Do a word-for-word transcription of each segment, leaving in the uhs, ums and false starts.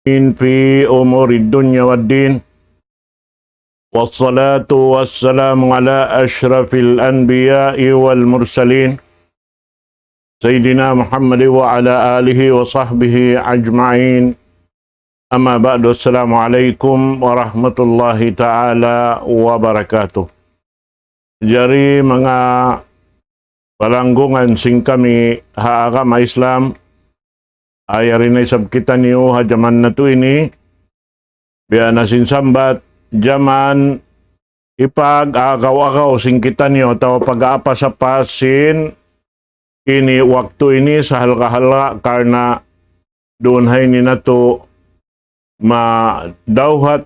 في أمور الدنيا والدين. والصلاة والسلام على أشرف الأنبياء والمرسلين، سيدنا محمد وعلى آله وصحبه أجمعين. أما بعد، السلام عليكم ورحمة الله تعالى وبركاته. Jari manga palanggungan sin kami ha agama Islam, yari na isab kitaniyu ha jaman natu' ini, biya' na sin sambat, jaman hipag-agaw-agaw sin kitaniyu atawa pag-aapas-apas sin ini waktu ini sahalga'-halga' karna' duun ha ini natu' madawhat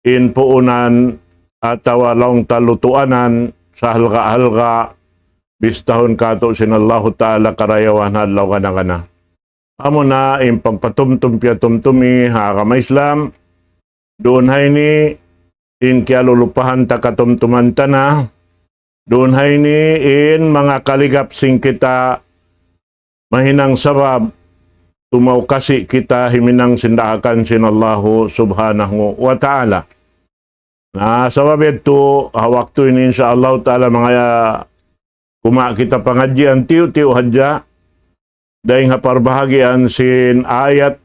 in puunan atawa laung ta lutuanan sahalga'-halga' bistahun kātu' sin Allahu Ta'ala karayawan ha adlaw gana-gana. Amuna in pagpatumtum piyatumtumi ha agama Islam, duun ha ini in kiyalulupahan ta katumtuman ta na, duun ha ini in manga kaligap sin kita mahinang sabab tumaw kasi kita himinang sin daakan sin Allahu Subhanahu wa Ta'ala. Na sabab yadtu ha waktu ini insya Allah Ta'ala manga kumawa' kita pangadjian tiyu'-tiyu' hadja, dayng ha parbahagian sin ayat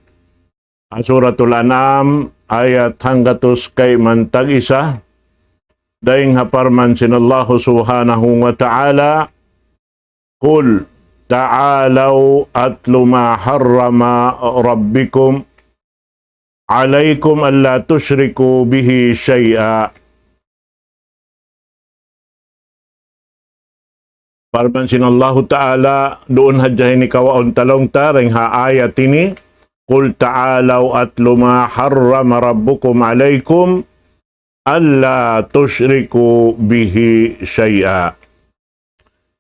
ha Suratul An'am, ayat hanggatus kayman tag-isa, dayng ha parman sin Allahu Subhanahu wa Ta'ala, قل تعالوا أتل ما حرم ربكم عليكم ألا تشركوا به شيئا. Parman sin Allahu Ta'ala, duun hadja ini kawaun ta laung ta, dayng ha ayat ini, قل تعالوا أتل ما حرم ربكم عليكم ألا تشركوا به شيئا.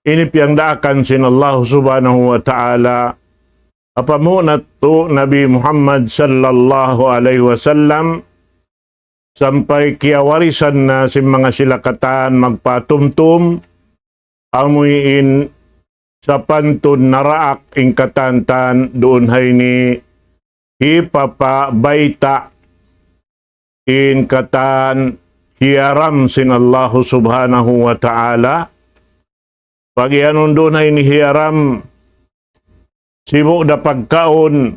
Ini piyangdaakan sin Allah Subhanahu wa Ta'ala, apa muna tu Nabi Muhammad sallallahu alaihi wasallam, sampay kiyawarisan na sin manga sila katan magpatumtum, amuin sapantun naraak in katan-katan duun ha ini hipapabayta' in katan hiyaram sin Allahu Subhanahu wa Ta'ala. Pagiyanun duun ha ini hiyaram, sibu' da pagkaun,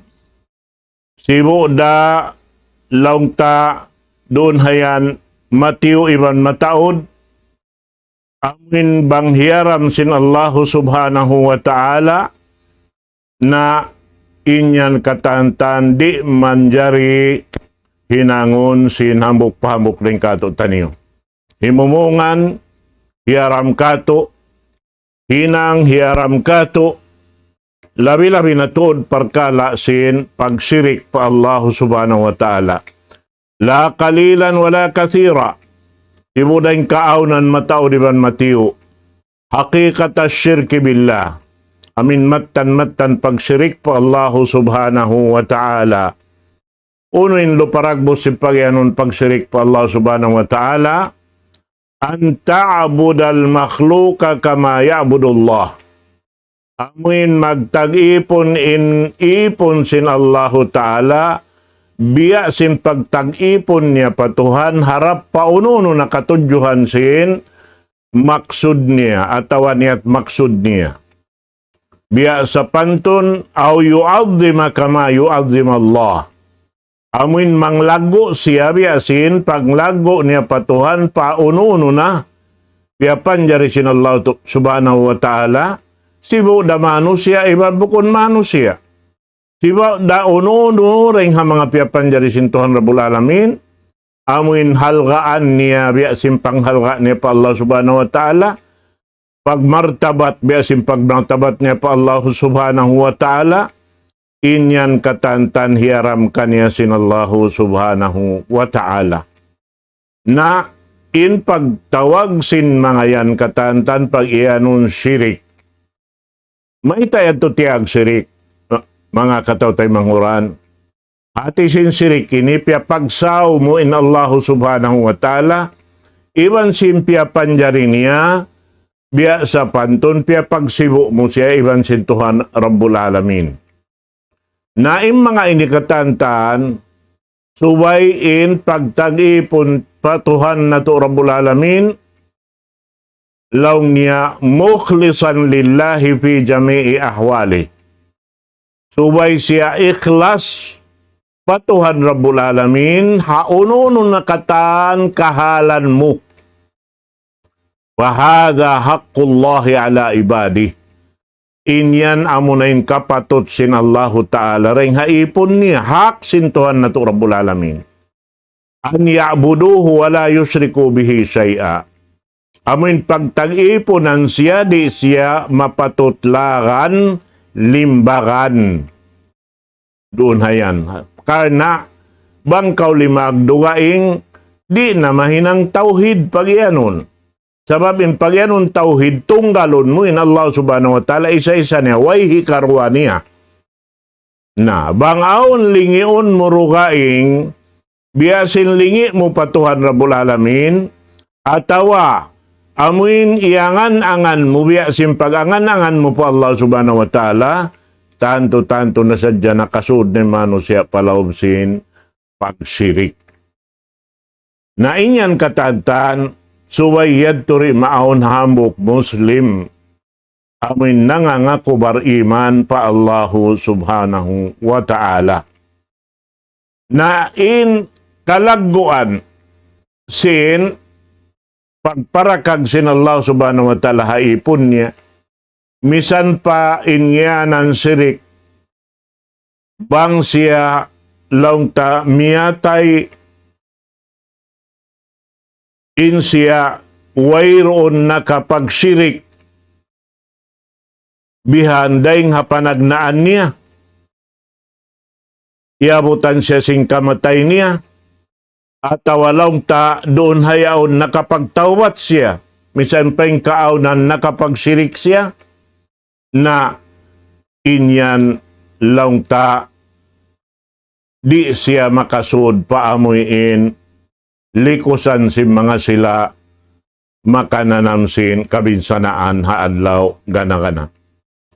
sibu' da laung ta duun ha yan matiyu' iban mataud, amuin bang hiyaram sin Allahu Subhanahu wa Ta'ala, na in yan katan-katan di' manjari hinangun sin hambuuk pa hambuuk dayn kātu'niyu. Himumungan, hiyaram kātu', hinang hiyaram kātu', labi-labi na tuud parkala' sin pagsirik pa Allahu Subhanahu wa Ta'ala. لا قليلا ولا كثيرا. Sibu' da in kaawnan mataud iban matiyu'. حقيقة الشرك بالله. Amuin mattan-mattan pagsirik pa Allahu Subhanahu wa Ta'ala. Unu in luparagbus sin pagiyanun pagsirik pa Allah Subhanahu wa Ta'ala, أن تعبد المخلوق كما يعبد الله. Amuin magtag-ipun in ipun sin Allahu Ta'ala, biya' sin pagtag-ipun niya pa Tuhan, harap pa unu-unu na katudjuhan sin maksud niya atawa niyat maksud niya. Biya' sapantun, أو يعظم كما يعظم الله. Amuin manglaggu' siya biya' sin panglaggu' niya pa Tuhan pa unu-unu na piyapanjari sin Allah tu-, Subhanahu wa Ta'ala, sibu' da manusiya' iban bukun manusiya'. Sibu' da unu-unu dayn ha manga piyapanjari sin Tuhan Rabbul Alamin, amuin halgaan niya biya' sin panghalga' niya pa Allah Subhanahu wa Ta'ala, pagmartabat biya' sin pagmartabat niya pa Allah Subhanahu wa Ta'ala, in yan katan-katan hiyaram kaniya sin Allah Subhanahu wa Ta'ala. Na in pagtawag sin manga yan katan-katan pagiyanun shirik. Mayta' yadtu tiyawag shirik, manga kataw-taymanghuran? Hati sin shirik ini, piyapagsaw mu in Allahu Subhanahu wa Ta'ala, iban sin piyapanjari niya, biya' sapantun piyapagsibu' mu siya iban sin Tuhan Rabbul Alamin. Na in manga ini katan-katan, subay in pagtag-ipun pa Tuhan natu' Rabbul Alamin, laung niya, مخلصا لله في جميع أحواله. Subay siya ikhlas pa Tuhan Rabbul Alamin, ha unu-unu na katan kahalan mu. وهذا حق الله على عباده. In yan amuna in kapatut sin Allahu Ta'ala, dayn ha ipun niya, hak sin Tuhan natu' Rabbul Alamin. أن يعبدوه ولا يشركوا به شيئا. Amuin pagtag-ipunan siya, di' siya mapatut laran limbaran. Duun hayan. Karna' bang kaw limag dugaing, di' na mahinang tawhid pagiyanun. Sabab in pagiyanun tawhid, tunggalun mu in Allah Subhanahu wa Ta'ala, isa-isa niya, way hikaruwa niya. Na, bang awn lingiun mu dugaing, biya' sin lingi' mu pa Tuhan Rabbul Alamin, atawa amuin iyangan-angan mu biya' sin pag-angan-angan mu pa Allah Subhanahu wa Ta'ala, tantu-tantu na sadja nakasud na in manusiya' pa lawm sin pagsirik. Na in yan katan-katan, subay yadtu di' maawn hambuuk Muslim amuin nangangaku bariman pa Allahu Subhanahu wa Ta'ala. Na in kalagguan sin pagparakag sin Allah Subhanahu wa Ta'ala ha ipun niya, misan pa in ngiyanan sirik, bang siya laung ta miyatay in siya wayruun nakapagsirik bihan dayn ha panagnaan niya, iyabutan siya sin kamatay niya, atawa laung ta duun hayaun nakapagtawbat siya, misan pa in kaawnan nakapagsirik siya, na in yan laung ta di' siya makasud pa amuin likusan sin manga sila makananam sin kabinsanaan ha adlaw gana-gana.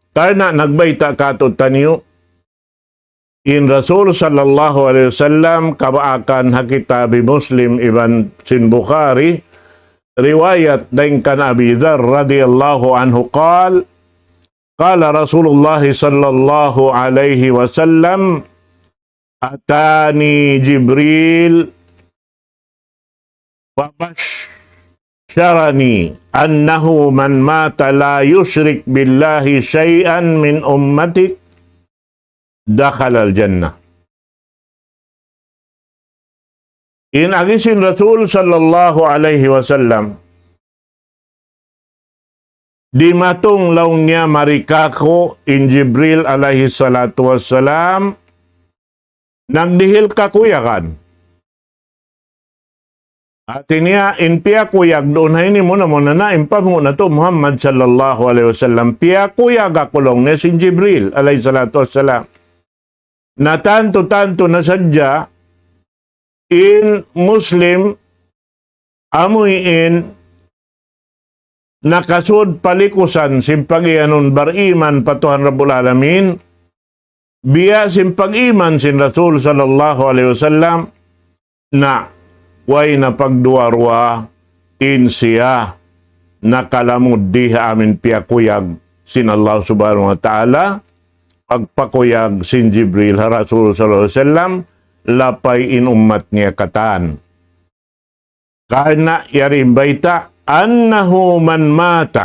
Karna' nagbayta' kātu'niyu in Rasul sallallahu alayhi wasallam, kabaakan ha kitab Muslim iban sin Bukhari, riwayat dayn kan Abi Dharr radiyallahu anhu قال: قال رسول الله صلى الله عليه وسلم: أتاني جبريل فبشرني أنه من مات لا يشرك بالله شيئا من أمتك دخل الجنة. In agi sin Rasul sallallahu alayhi wasallam, dimatung laung niya mari kāku' in Jibril alayhi salatu wassalam, nagdihil kakuyagan. Hāti niya, in piyakuyag duun ha ini muna-muna na in panghu' natu' Muhammad sallallahu alayhi wasallam. Piyakuyag aku laung niya sin Jibril alayhi salatu wassalam. Na tantu-tantu na sadja in Muslim amuin nakasud pa likusan sin pagiyanun bariman pa Tuhan Rabbul Alamin, biya' sin pag-iman sin Rasul sallallahu alayhi wasallam, na way na pagduwa-ruwa in siya nakalamud di ha amuin piyakuyag sin Allah Subhanahu wa Ta'ala, pagpakuyag sin Jibril ha Rasul sallallahu alayhi wasallam, lapay in ummat niya katan. Karna' yari in bayta', أنه من مات.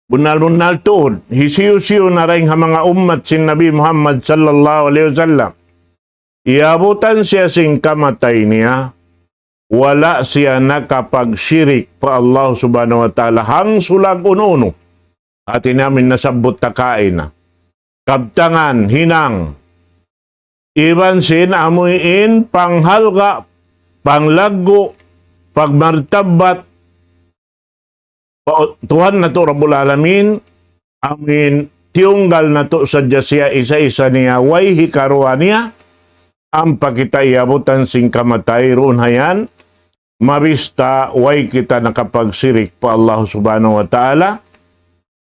Bunnal-bunnal tuud, hisiyu-siyu na dayn ha manga ummat sin Nabi Muhammad sallallahu alayhi wasallam, iyabutan siya sin kamatay niya, wala' siya nakapagsirik pa Allah Subhanahu wa Ta'ala hangsulag unu-unu. Hāti niya amuin nasabbut ta kaina. Kabtangan, hinang. Iban sin amuin panghalga', panglaggu', pagmartabbat pa Tuhan natu' Rabbul Alamin, amuin tiyunggal natu' sadja siya isa-isa niya, way hikaruwa niya, ampa kita iyabutan sin kamatay duun hayan, mabista way kita nakapagsirik pa Allah Subhanahu wa Ta'ala,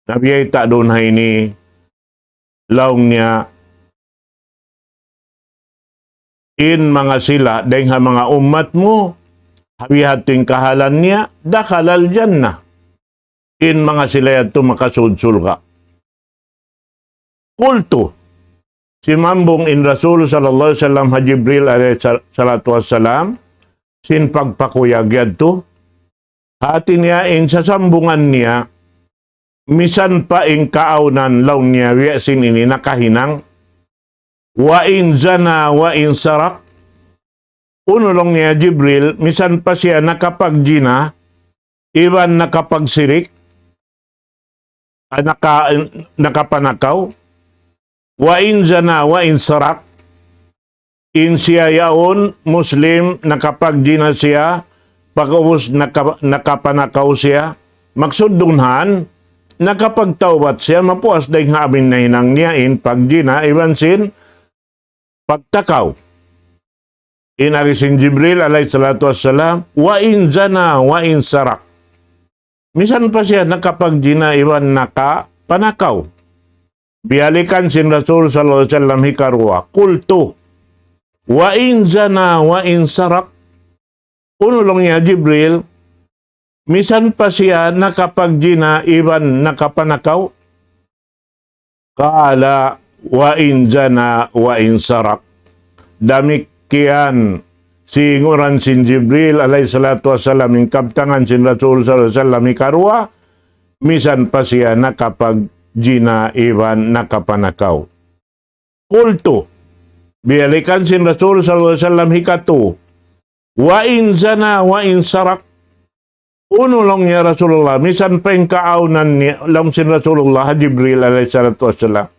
na biyayta' duun ha ini, laung niya, in manga sila, dayn ha manga ummat mu, ha bihadtu in kahalan niya, دخل الجنة. In manga sila yadtu makasud surga'. قلت, simambung in Rasul sallallahu alayhi wasallam ha Jibril alayhi sal-, salatu wassalam, sin pagpakuyag yadtu. Hati niya in sasambungan niya, misan pa in kaawnan laung niya biya' sin ini nakahinang. وإن زنى وإن سرق. Unu laung niya Jibril, misan pa siya nakapagjina, iban nakapagsirik, ah, naka-, nakapanakaw. وإن زنى وإن سرق. In siya yaun Muslim, nakapagjina siya, pag'ubus naka-, nakapanakaw siya. Maksud duun yan, nakapagtawbat siya, mapuas dayn ha amin nahinang niya in pagjina, iban sin pagtakaw. In agi sin Jibril alayhi salatu wassalam, وإن زنى وإن سرق. Misan pa siya nakapagjina iban nakapanakaw. Biyalikan sin Rasul sallallahu alayhi wasallam hikaruwa. قلت, وإن زنى وإن سرق. Unu laung niya Jibril, misan pa siya nakapagjina iban nakapanakaw? قال: وإن زنى وإن سرق. Damikkiyan singuran sin Jibril alayhi salatu wassalam in kabtangan sin Rasul sallallahu alayhi wasallam hikaruwa, misan pa siya nakapagjina iban nakapanakaw. قلت, biyalikan sin Rasul sallallahu alayhi wasallam hikatu, وإن زنى وإن سرق. Unu laung niya Rasulullah, misan pa in kaawnan niya, laung sin Rasulullah ha Jibril alayhi salatu wassalam.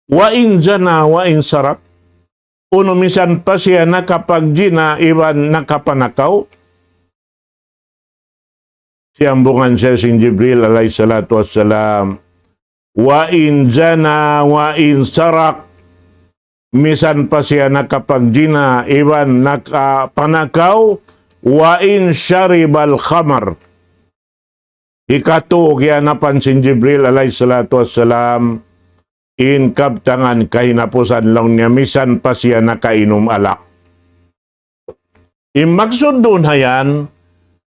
وإن زنى وإن سرق. Unu misan pa siya nakapagjina iban nakapanakaw? Siyambungan siya sin Jibril alayhi salatu wassalam. وإن زنى وإن سرق. Misan pa siya nakapagjina iban nakapanakaw, وإن شرب الخمر. Hikatu kiyanapan sin Jibril alayhi salatu wassalam, in kabtangan kahinapusan laung niya misan pa siya nakainum alak. In maksud duun hayan,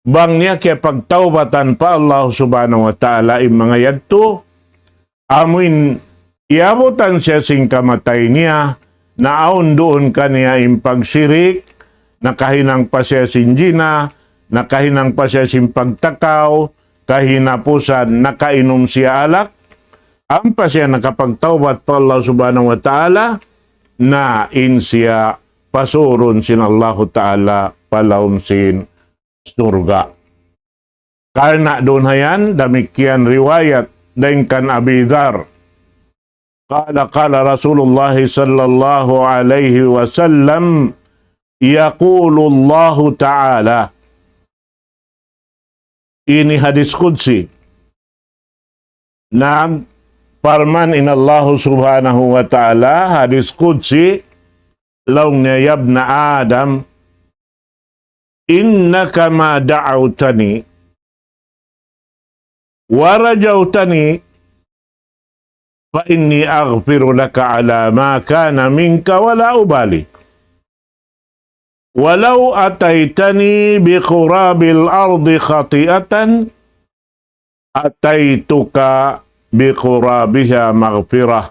bang niya kiyapagtawbatan pa Allah Subhanahu wa Ta'ala in manga yadtu, amuin iyabutan siya sin kamatay niya, na awn duun kaniya in pagsirik, nakahinang pa siya sin jina, nakahinang pa siya sin pagtakaw, kahinapusan nakainum siya alak, ampa siya nakapagtawbat pa Allah Subhanahu wa Ta'ala, na in siya pasurun sin Allahu Ta'ala pa lawm sin surga'. Karna' duun hayan, damikkiyan riwayat dayn kan Abi Dharr. قال: قال رسول الله صلى الله عليه وسلم: يقول الله تعالى. Ini hadis qudsi. Nagparman in Allahu Subhanahu wa Ta'ala, hadis qudsi, laung niya, يا ابن آدم إنك ما دعوتني ورجوتني فإني أغفر لك على ما كان منك ولا أبالي. ولو أتيتني بقراب الأرض خطيئة أتيتك بقرابها مغفرة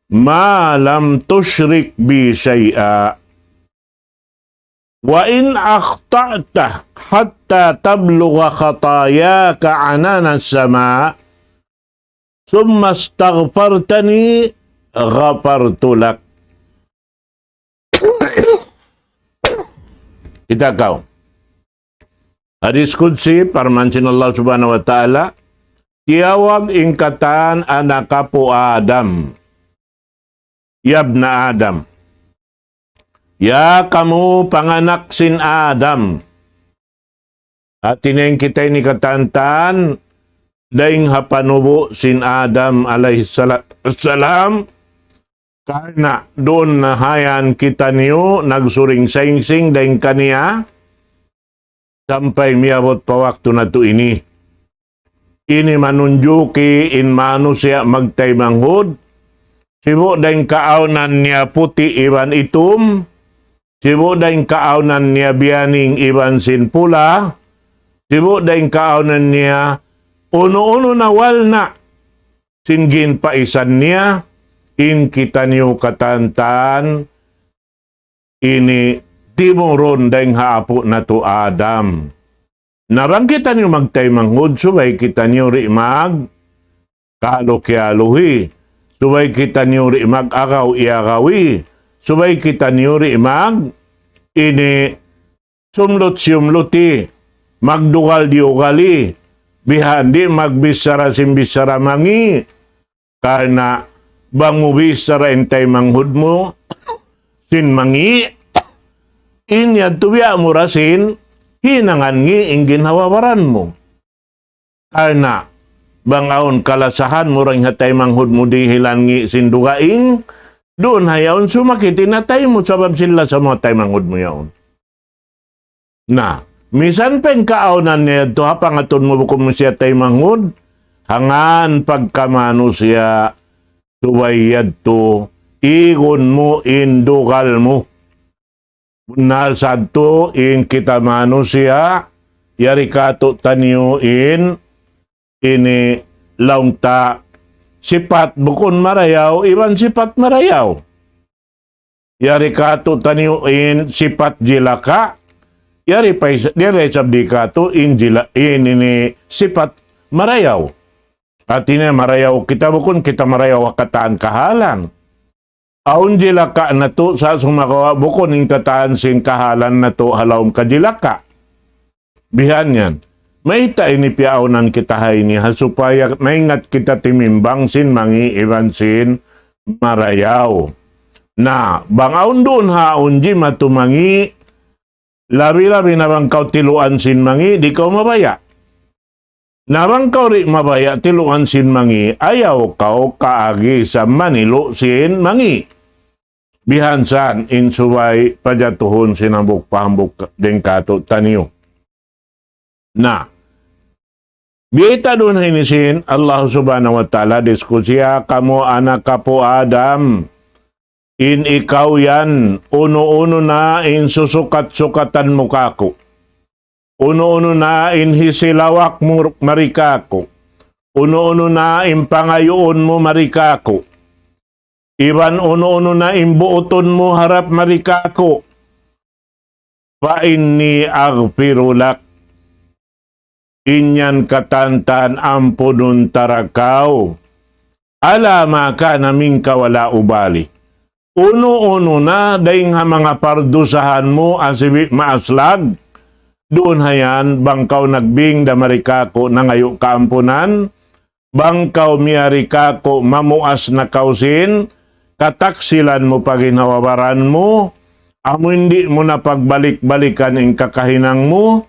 ما لم تشرك بي شيئا. وإن أخطأت حتى تبلغ خطاياك عنان السماء ثم استغفرتني غفرت لك. Kita' kaw. Hadis qudsi, parman sin Allah Subhanahu wa Ta'ala, tiyawag in katan anak apu' Adam. يا ابن آدم. Ya kamu panganak sin Adam. Hati niya in kita ini katantan, dayn ha panubu' sin Adam alayhi salatu wassalam, karna' duun na hayan kitaniyu nagsuring saingsing dayn kaniya, sampay miyabut pa waktu natu' ini. Ini manunjuki in manusiya' magtaymanghud, sibu' dayn kaawnan niya puti' iban itum, sibu' da in kaawnan niya biyaning iban sin pula, sibu' da in kaawnan niya unu-unu na walna' sin ginpaisan niya, in kitaniyu katantan ini timurun dayng ha apu' natu' Adam. Na bang kitaniyu magtaymanghud, subay kitaniyu di' magkalukiyaluhi, subay kitaniyu di' mag-agaw-iyagawi, subay kitaniyu di' mag ini sumlut-siyumluti, magdugal-diyugali, bihan di' magbichara sin bichara mangi'. Karna' bang mu bichara in taymanghud mu sin mangi', in yadtu biya' mu ra sin hinangan ngi' in ginhawa-baran mu. Karna' bang awn kalasahan mu dayng ha taymanghud mu dihilan ngi' sin dugaing, duun ha yaun sumakit in atay mu sabab sin lasa mu ha taymanghud mu yaun. Na, misan pa in kaawnan niya yadtu ha pangatud mu bukun mu siya taymanghud, hangkan pagkamanusiya', subay yadtu igun mu in dugal mu. Bunnal sadtu in kita manusiya', yari katu'taniyu in ini laung ta sipat bukun marayaw, iban sipat marayaw. Yari katu'taniyu in sipat jilaka', yari pa is-, yari isab di katu' in jila-, in ini sipat marayaw. Hati niya marayaw kita bukun kita marayaw ha katan kahalan. Awn jilaka' natu' sa' sumagawa' bukun in katan sin kahalan natu' ha lawm kajilaka'. Bihan yan. Mayta' ini piyaawnan kita ha ini ha supaya maingat kita timimbang sin mangi' iban sin marayaw. Na, bang awn duun ha awn jimatu mangi', labi-labi na bang kaw tiluan sin mangi', di' kaw mabaya'. Na bang kaw di' mabaya' tiluan sin mangi', ayaw kaw kaagi sa manilu' sin mangi'. Bihan san in subay pajatuhun sin hambuuk pa hambuuk dayng katu'taniyu. Na, biyayta' duun ha ini sin Allah Subhanahu wa Ta'ala, diskusiya kamu anak apu' Adam, in ikaw yan, unu-unu na in susukat-sukatan mu kāku'. Unu-unu na in hisi lawak mu mari kāku'. Unu-unu na in pangayuun mu mari kāku'. Iban unu-unu na in buutun mu harap mari kāku'. فإني أغفر لك. In yan katantan ampunun ta ra kaw. على ما كان منك ولا أبالي. Unu-unu na dayng ha manga pardusahan mu asibi' maaslag. Duun ha yan, bang kaw nagbing da mari kāku' nangayu' kaampunan, bang kaw miyari kāku' mamuas na kaw sin kataksilan mu pa ginhawa-baran mu, amu in di' mu na pagbalik-balikan in kakahinang mu,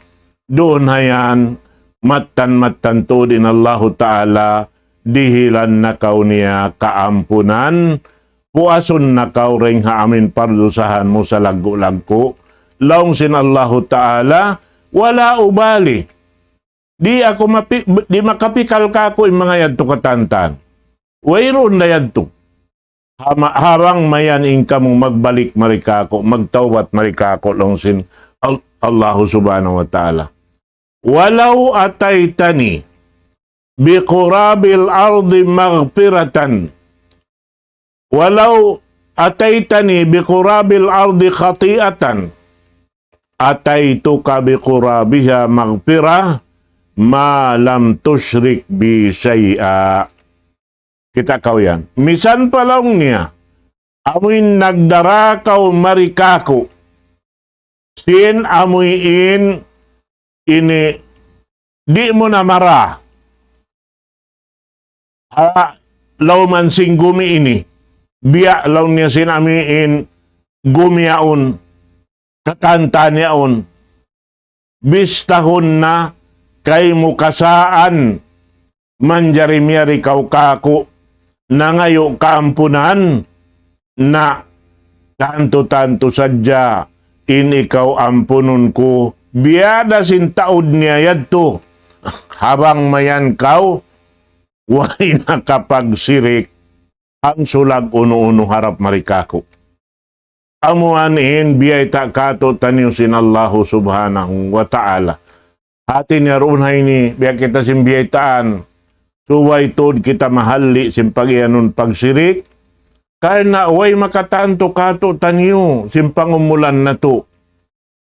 duun ha yan, mattan-mattan tuud in Allahu Ta'ala, dihilan na kaw niya kaampunan, puasun na kaw dayng ha amu in pardusahan mu salaggu'-laggu'. Laung sin Allahu Ta'ala, ولا أبالي. Di' aku mapi-, di' makapikal kāku' in manga yadtu katantan. Wayruun da yadtu. Hama-, habang mayan in kamu magbalik mari kāku', magtawbat mari kāku', laung sin Al-, Allahu Subhanahu wa Ta'ala. ولو أتيتني بقراب الأرض مغفرة ولو أتيتني بقراب الأرض خطيئة أتيتك بقرابها مغفرة ما لم تشرك بي شيئا. Kita' kaw yan. Misan pa laung niya, amu in nagdara kaw mari kāku'. Sin amu in ini di' mu na mara. Ha lawman sin gumi ini. Biya' laung niya sin amu in gumi yaun. Katantan yaun. Bistahun na kaymu kasaan manjari miyari kaw kāku', nangayu' kaampunan, na tantu-tantu sadja in ikaw ampunun ku, biya' da sin taud niya yadtu, habang mayan kaw, way nakapagsirik, hangsulag unu-unu harap mari kāku'. Amuan in biyayta' kātu'niyu sin Allahu Subhanahu wa Ta'ala. Hāti niya duun ha ini, biya' kita sin biyaytaan, subay tuud kita mahalli' sin pag-iyanun pagsirik, karna' way makatantu kātu'niyu sin pangumulan natu'.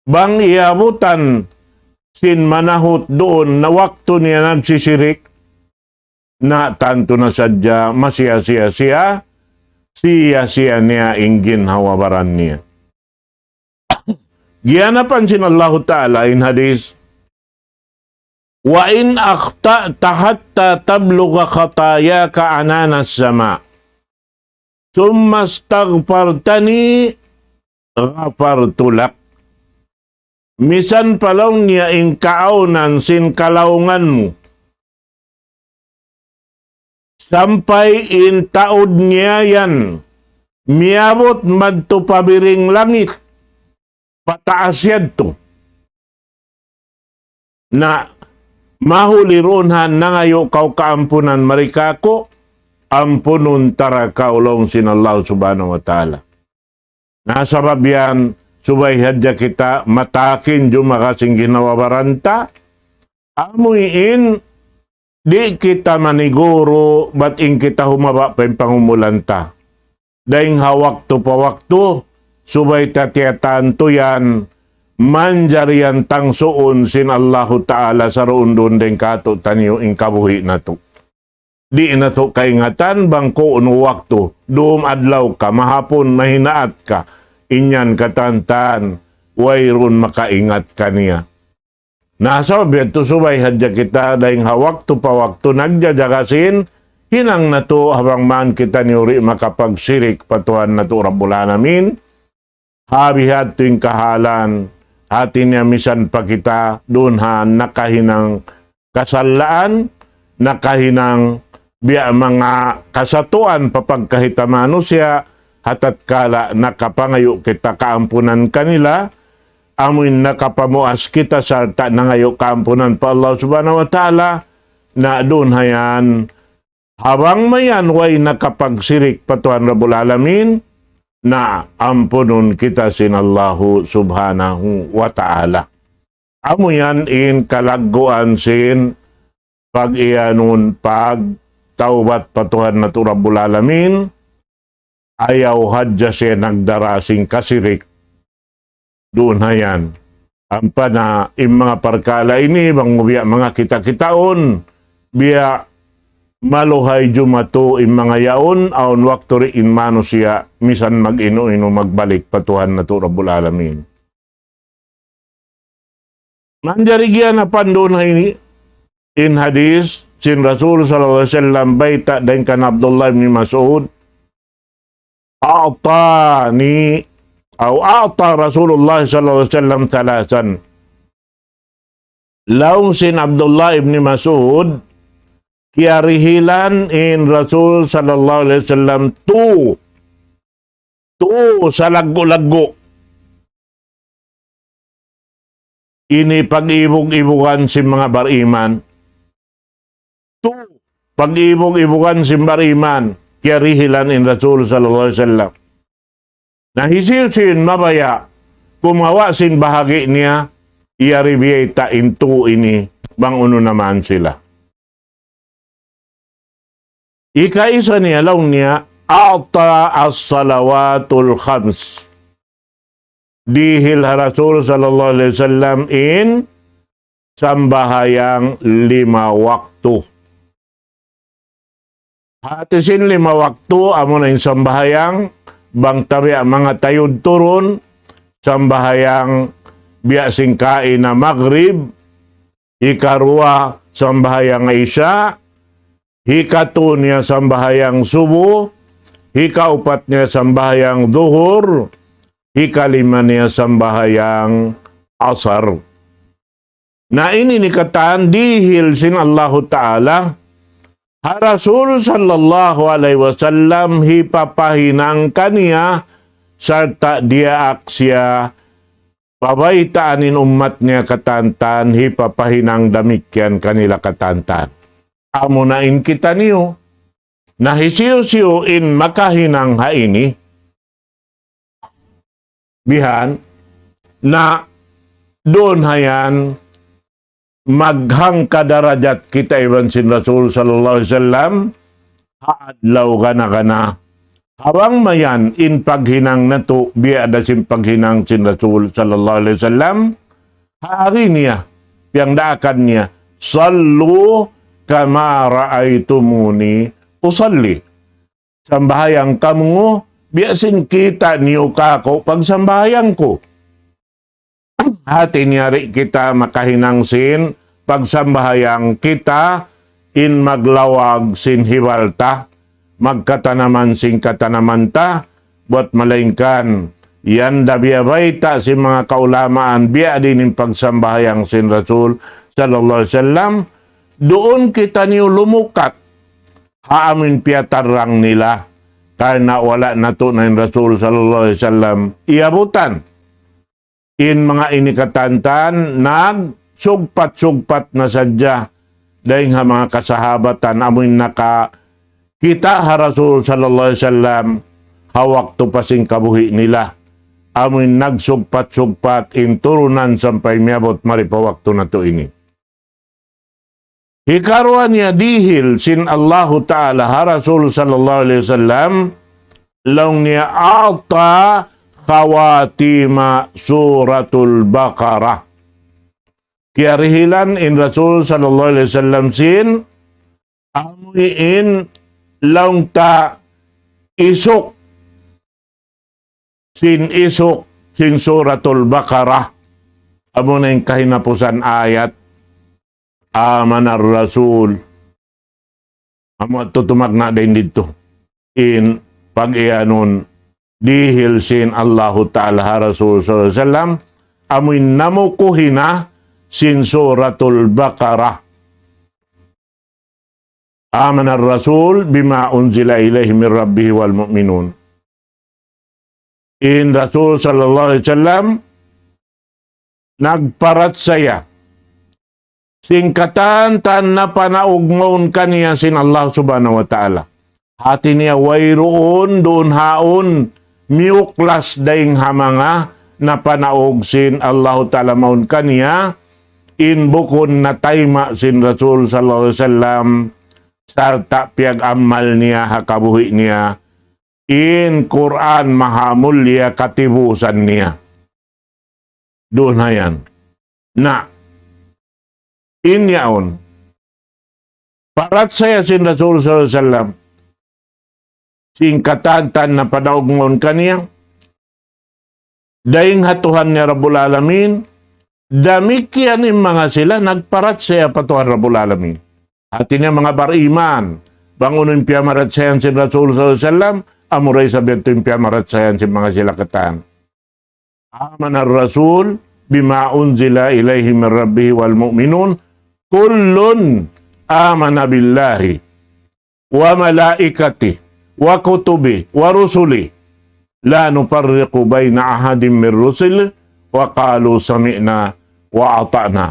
Bang iyabutan sin manahut duun na waktu niya nagsisirik, na tantu na sadja masiya-siya siya, siya-siya niya in ginhawa-baran niya. Giyanapan sin Allahu Ta'ala in hadith, وإن أخطأت حتى تبلغ خطاياك عنان السماء ثم استغفرتني غفرت لك. Misan pa laung niya in kaawnan sin kalaungan mu, sampay in taud niya yan miyabut madtu pa biring langit, pataas yadtu. Na mahuli duun ha nangayu' kaw kaampunan mari kāku', ampunun ta da kaw laung sin Allah Subhanahu wa Ta'ala. Na sabab yan, subay hadja kita matakin jumaga sin ginhawa-baran ta, amuin di' kita maniguru bat in kita humaba' pa in pangumulan ta. Dayng ha waktu pa waktu, subay ta tiyata'an tuud yan, manjari yan tangsuun sin Allahu Ta'ala saruun-duun dayng kātu'niyu in kabuhi' natu'. Di' natu' kaingatan bang ku'nu waktu, dūm adlaw ka, mahapun, mahinaat ka, in yan katantan, wayruun makaingat kaniya. Na sabab yadtu subay hadja kita dayng ha waktu pa waktu nagjajaga sin hinang natu' ha bang man kitaniyu di' makapagsirik pa Tuhan natu' Rabbul Alamin. Ha bihadtu in kahalan, hāti niya misan pa kita duun ha nakahinang kasalaan, nakahinang biya' manga kasatuan pa pagkahi ta manusiya', ha tatkala nakapangayu' kita kaampunan kanila, amuin nakapamuas kita sarta' nangayu' kaampunan pa Allah Subhanahu wa Ta'ala, na duun ha yan, ha bang mayan way nakapagsirik pa Tuhan Rabbul Alamin, na ampunun kita sin Allahu Subhanahu wa Ta'ala. Amu yan in kalagguan sin pag-iyanun pagtawbat pa Tuhan natu' Rabbul Alamin, ayaw hadja siya nagdara sin kasirik. Duun ha yan. Ampa na in manga parkala' ini, bang mu biya' manga kita-kitaun, biya' maluhay jumatu in manga yaun, awn waktu di' in manusiya' misan mag-inu-inu magbalik pa Tuhan natu' Rabbul Alamin. Manjari giyanapan duun ha ini, in hadith sin Rasul sallallahu alayhi wasallam, bayta' dayn kan Abdullah ibn Mas'ud, أعطاني أو أعطى رسول الله صلى الله عليه وسلم ثلاثا. Laung sin Abdullah ibn Mas'ud, kiyarihilan in Rasul sallallahu alayhi wasallam tu, tu salaggu'-laggu'. Ini pag-ibug-ibugan sin manga bariman. Tu, pag-ibug-ibugan sin bariman, kiyarihilan in Rasul sallallahu alayhi wasallam. Na hisiyu-siyu in mabaya', kumawa' sin bahagi' niya, iyari biyayta' in tu ini, bang unu na man sila. Ikaisa niya laung niya, أعطى الصلوات الخمس. Dihil ha Rasul sallallahu alayhi wasallam in sambahayang lima waktu. Hati sin lima waktu, amuna in sambahayang, bang tabiya' manga tayud-turun, sambahayang biya' sin kaina magrib, hikaruwa sambahayang isya, hikatu niya sambahayang subu, hikaupat niya sambahayang duhur, hikalima niya sambahayang asar. Na ini in katan dihil sin Allahu Ta'ala, ha Rasul sallallahu alayhi wasallam hipapahinang kaniya, sarta' diyaak siya pabaytaan in ummat niya katantan, hipapahinang damikkiyan kanila katantan. Amuna in kitaniyu, na hisiyu-siyu in makahinang ha ini, Bihan, na duun hayan maghangka darajat kita iban sin Rasul sallallahu alayhi wasallam, ha adlaw gana-gana. Hawang mayan in paghinang natu', biya' da sin paghinang sin Rasul sallallahu alayhi wasallam, ha ari niya, piyangdaakan niya, "Sallu kama ra'aytumuni usalli." Sambahayang kamu, biya' sin kita' niyu kāku' pagsambahayang ku. Hati niya di' kita makahinang sin pagsambahayang kita in maglawag sin hibal ta, magkatanaman sin katanaman ta, buwat malaingkan yan da biya' bayta' sin manga kaulamaan, biya' diin in pagsambahayang sin Rasul sallallahu alayhi wasallam, duun kitaniyu lumukat ha amun piyatarrang nila, karna' wala' natu' na in Rasul sallallahu alayhi wasallam iyabutan. In manga ini katantan, nagsugpat-sugpat na sadja dayng ha manga kasahabatan, amun nakakita' ha Rasul sallallahu alayhi wasallam, ha waktu pa sin kabuhi' nila. Amun nagsugpat-sugpat in turunan sampay miyabut mari pa waktu natu' ini. Hikaruwa niya dihil sin Allahu Ta'ala ha Rasul sallallahu alayhi wasallam, laung niya أعطى خواتيم سورة البقرة. Kiyarihilan in Rasul sallallahu alayhi wasallam sin amuin laung ta isuk sin isuk sin Suratul Baqarah. Amuna in kahinapusan ayat, آمن الرسول. Amu tutumag na din didtu in pag-iyanun dihil sin Allahu Ta'ala ha Rasul sallallahu alayhi wasallam, amuin namukuhi na sin Suratul Baqarah. آمن الرسول بما أنزل إليه من ربه والمؤمنون. In Rasul sallallahu alayhi wasallam nagparachaya sin katan-katan napanaug mawn kaniya sin Allah Subhanahu wa Ta'ala. Hati niya wayruun duun haun miyuklas dayng ha manga napanaug sin Allahu Ta'ala mawn kaniya, in bukun natayma' sin Rasul sallallahu alayhi wasallam, sarta' piyag-amal niya ha kabuhi' niya, in Qur'an mahamulliya katibusan niya. Duun hayan. Na, in yaun, parachaya sin Rasul sallallahu alayhi wasallam, sin katan-katan napanaug mawn kaniya, dayng ha Tuhan niya Rabbul Alamin, damikkiyan in manga sila nagparachaya pa Tuhan Rabbul Alamin. Hati niya manga bariman, bang unu in piyamarachayahan sin Rasul sallallahu alayhi wasallam, amura isab yadtu in piyamarachayahan sin manga sila katan. آمن الرسول بما أنزل إليه من ربه والمؤمنون كل آمن بالله وملائكته وكتبه ورسله لا نفرق بين أحد من رسله وقالوا سمعنا وأطعنا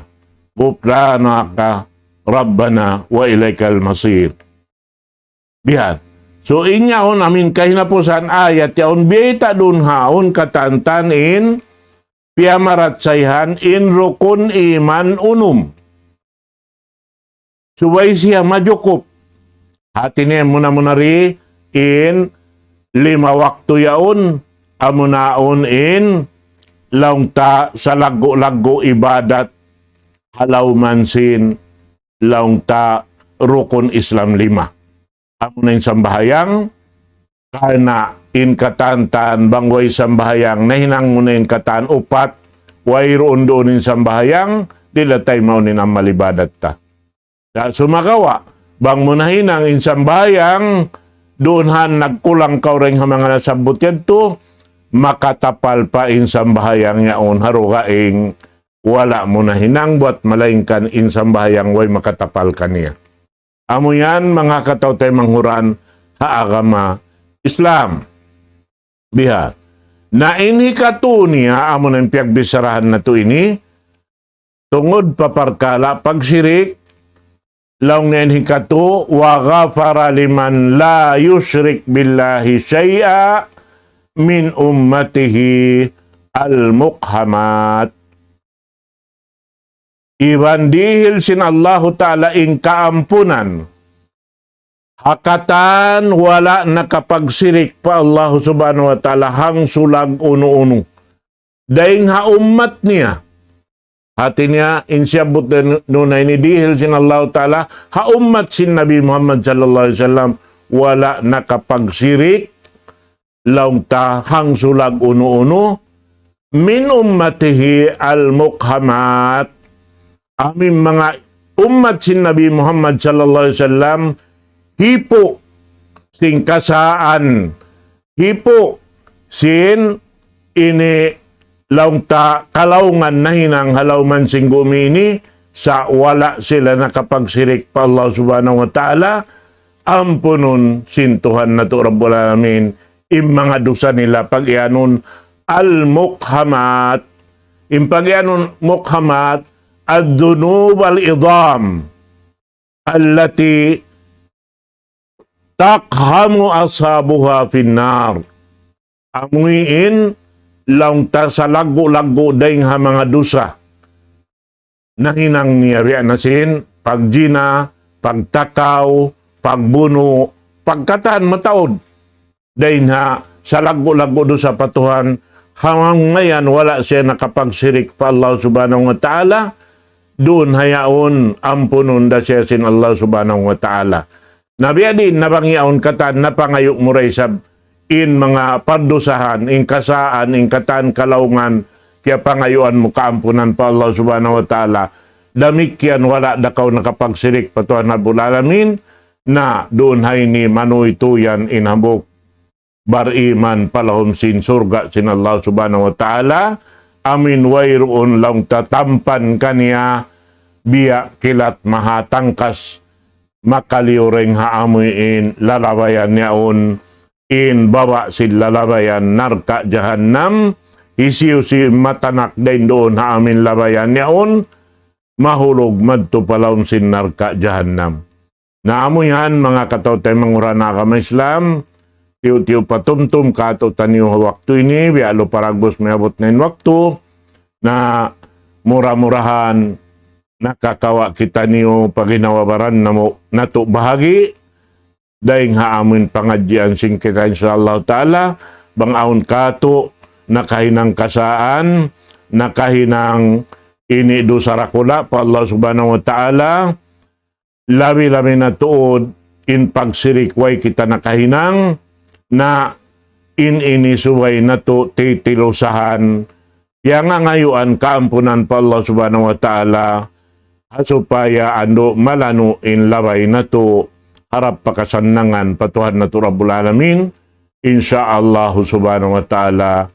غفرانك ربنا وإليك المصير. Bihan. So, in yaun amuin kahinapusan ayat yaun, biyayta' duun haun katan-katan in piyamarachayahan in rukun iman unum. Subay siya majukup. Hati niya muna-muna di in lima waktu yaun, amuna yaun in laung ta salaggu'-laggu' ibadat ha lawm sin laung ta rukun Islam lima. Amuna in sambahayang, karna' in katan-katan bang way sambahayang, nahinang mu na in katan upat, wayruun duun in sambahayang, di' da taymaun in amal ibadat ta. Sa' sumagawa', bang mu nahinang in sambahayang, duun han nagkulang kaw dayng ha manga nasabbut yadtu, makatapal pa in sambahayang yaun ha dugaing wala' mu nahinang buwat malaingkan in sambahayang way makatapal kaniya. Amu yan, manga kataw-taymanghuran ha agama Islam. Biha. Na in hikatu niya, amu na in piyagbissarahan natu' ini, tungud pa parkala' pagsirik, laung niya in hikatu, وغفر لمن لا يشرك بالله شيئا من أمته al-muqhamat. Iban dihil sin Allahu Ta'ala in kaampunan ha katan wala' nakapagsirik pa Allahu Subhanahu wa Ta'ala hangsulag unu-unu. Dayn ha ummat niya. Hati niya, in siyabbut natu' ini dihil sin Allahu Ta'ala ha ummat sin Nabi Muhammad sallallahu alayhi wasallam, wala' nakapagsirik, laung ta hangsulag unu-unu, min ummatihi al-muqhamat. Amu in manga ummat sin Nabi Muhammad sallallahu alayhi wasallam, hipu' sin kasaan, hipu' sin ini laung ta kalaungan nahinang ha lawm sin gumi ini, sa' wala' sila nakapagsirik pa Allah Subhanahu wa Ta'ala, ampunun sin Tuhan natu' Rabbul Alamin in manga dusa nila, pag-iyanun al-muqhamat. In pag-iyanun muqhamat, الذنوب العظام التي تقحم أصحابها في النار. Amu in laung ta salaggu'-laggu' dayn ha manga dusa nahinang niya, biya' na sin pagjina, pagtakaw, pagbunu', pagkatan mataud. Dayn ha salaggu'-laggu' dusa pa Tuhan, hangkan wala' siya nakapagsirik pa Allah Subhanahu wa Ta'ala, duun ha yaun ampunun da siya sin Allah Subhanahu wa Ta'ala. Na biya' diin na bang yaun katan napangayu' mu da isab in manga pardusahan, in kasaan, in katan kalaungan, kiyapangayuan mu kaampunan pa Allah Subhanahu wa Ta'ala. Damikkiyan wala' da kaw nakapagsirik pa Tuhan Rabbul Alamin, na duun ha ini manuytuy yan in hambuuk bariman pa lawm sin surga' sin Allah Subhanahu wa Ta'ala, amu in wayruun laung ta tampan kaniya biya' kilat mahatangkas makaliyu dayn ha amu in lalabayan yaun, in baba' sin lalabayan narka' jahannam, hisiyu-siyu matanak dayn duun ha amu in labayan yaun, mahulug madtu pa lawm sin narka' jahannam. Na amu yan, manga kataw-taymanghuran agama Islam, tiyu'-tiyu' patumtum kātu'niyu ha waktu ini, biya' lupa dagbus miyabut na in waktu, na mura-murahan nakakawa' kitaniyu pa ginhawa-baran namu', natu' bahagi', dayn ha amu in pangadjian sin kita, insya Allah Ta'ala, bang awn kātu' nakahinang kasaan, nakahinang ini dusa dakula' pa Allah Subhanahu wa Ta'ala, labi-labi na tuud in pagsirik way kita nakahinang, na in ini subay natu' titilusahan, piyangangayuan kaampunan pa Allah Subhanahu wa Ta'ala, ha supaya andu' malanu' in labay natu' harap pa kasannangan pa Tuhan natu' Rabbul Alamin, insya Allah Subhanahu wa Ta'ala.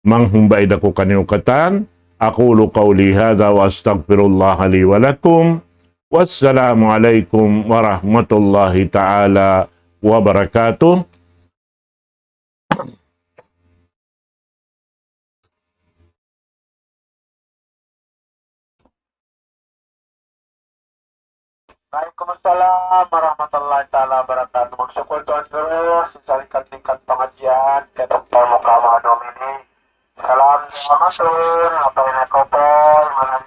Manghumbay da aku kaniyu katan. أقول قولي هذا وأستغفر الله لي ولكم. والسلام عليكم ورحمة الله تعالى وبركاته. Waalaikumsalam warahmatullahi taala wabarakatuh. Magsukul tuan guru, sin salingkat-lingkat pangadjian, kaya Doktor Muka Mahadum ini. Salam sa Matur, apa yang aku pun, malam